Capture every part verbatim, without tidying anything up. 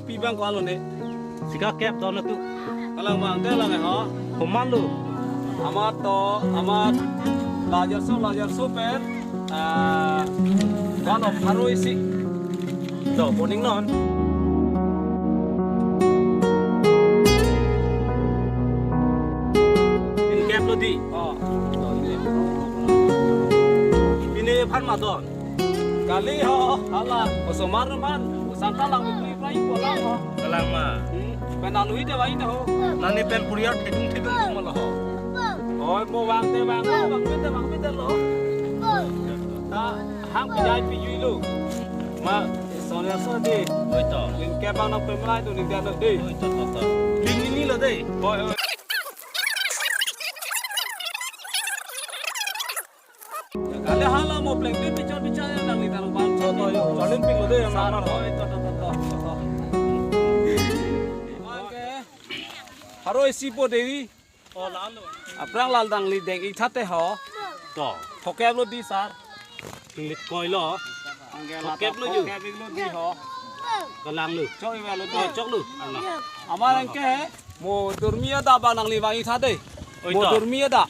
Pi abang ko-an lo ne? Sika kep do na tu. Kalang abang, te lang ho. Komat lo? Amat to, amat Lajarso, Lajarso pen, ah, one of Haro isi. To, morning non. Pini kep lo di. Oh. Pini aphan ma don? Kali ho, hala, osomar aphan, osomar lang mikri prai ko lang ho. Kalang ma. Hmm, pen alui te vai ho. Nani pen puriar thedung thedung tum lo ho. Oi, mo vang te vang, vang te vang te lo. Ta, hang pijai pijui lo. Ma, sonya so de. Oi to. Ning ke bang nang pemlai tu ning dia de. Oi to, to, to. Ning ni ni lo de. Oi, oi. Kali hala mo pleng pe pichon pichon yang nang ni tang bang cho to yo. Cholin pik lo de yang sa namar. Oi, to, to, to, to, to. Oke. Haro isi po Devi. Oh, lalo. Aphrang lal dang li deng ik thate ho. To. Thokep lo di sar. Inglit koi lo. Angke la Thokep lo ju. Thokep ik lo di ho. Kalang lo. Chok ik lo di. Oh, chok lo. Amar angke mo durmi ada bang nang li vang ik thate. Oi, mo to. Durmi ada.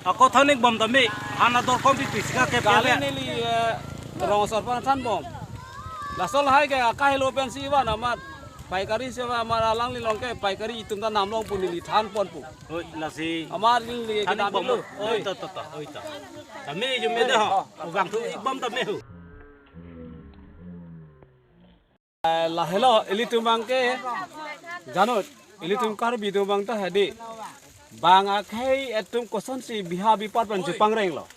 Ako thanik bom tame. Hana dor kom pi pi sika kep kali kali. Neli, eh, rong asor aphan than bom. Laso lahai ke akai lo pensi van amat. Paikari si va amar alangli along ke paikari itum ta namlong pu neli than pon pu. Oi, lasi. Amar neli ke thanik dam bom. Lo. Oi, to, to, to. Oi, to. Tame ju me de ho. Ugang thu ik bom tame ho. Eh, lahelo, ilitum abang ke, janot, ilitum Karbi atum abang ta hadi. Bang akhei atum kosonsi biha bipar pen chepangreng lo.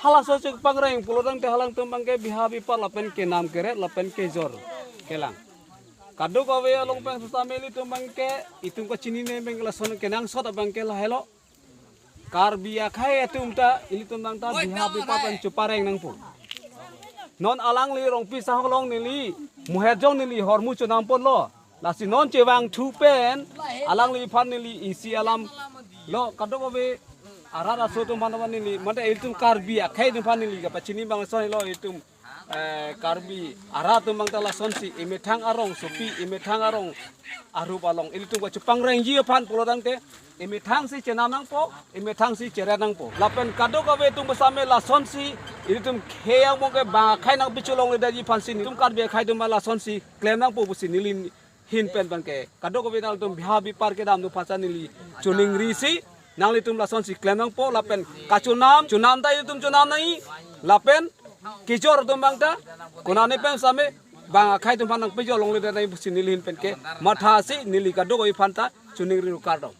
Halaso chepangreng pulo tangte halangtum abang ke biha bipar lapen kenam keret lapen kejor kelang. Kadokave along pen setame ilitum abang ke, itum kachinine abang ke lason kenangsot abang ke lahelo. Karbi akhei atum ta, ilitum abang ta biha bipar pen chepangreng nangpo. Non alangli Rongpi asong along neli, muhet jong neli hormu chonam pon lo. Lasi non chevang thu pen, alangliphan neli isi alam lo kadokave arat aso atum aphan neli, mate ilitum Karbi akhei atum aphan neli kapachini abang lason lo ilitum, eh, Karbi arat atum abang ta lasonsi, emethang arong sopi, emethang arong arup along, ilitum kachepangrengji aphan pulo tangte, emethang si chenam nangpo, emethang si cheret nangpo. Lapen kadokave atum besame lasonsi, ilitum khei angbong ke bang akhei nangpicholongledetji aphansi, ilitum Karbi akhei atum lasonsi klem nangpo pusi neli ahin pen abang ke. Kadokave nangtum biha bipar kedam nu phacha neli choningri si, nanglitum lasonsi klem nangpo, lapen kachonam, chonam ta ilitum chonam nangji, lapen kejor atum abang ta, konane pen same, bang akhei atum aphan nangpicholongledet nangji pusi neli ahin pen ke, mathasi neli kadokave aphan ta, choningri ru kardom.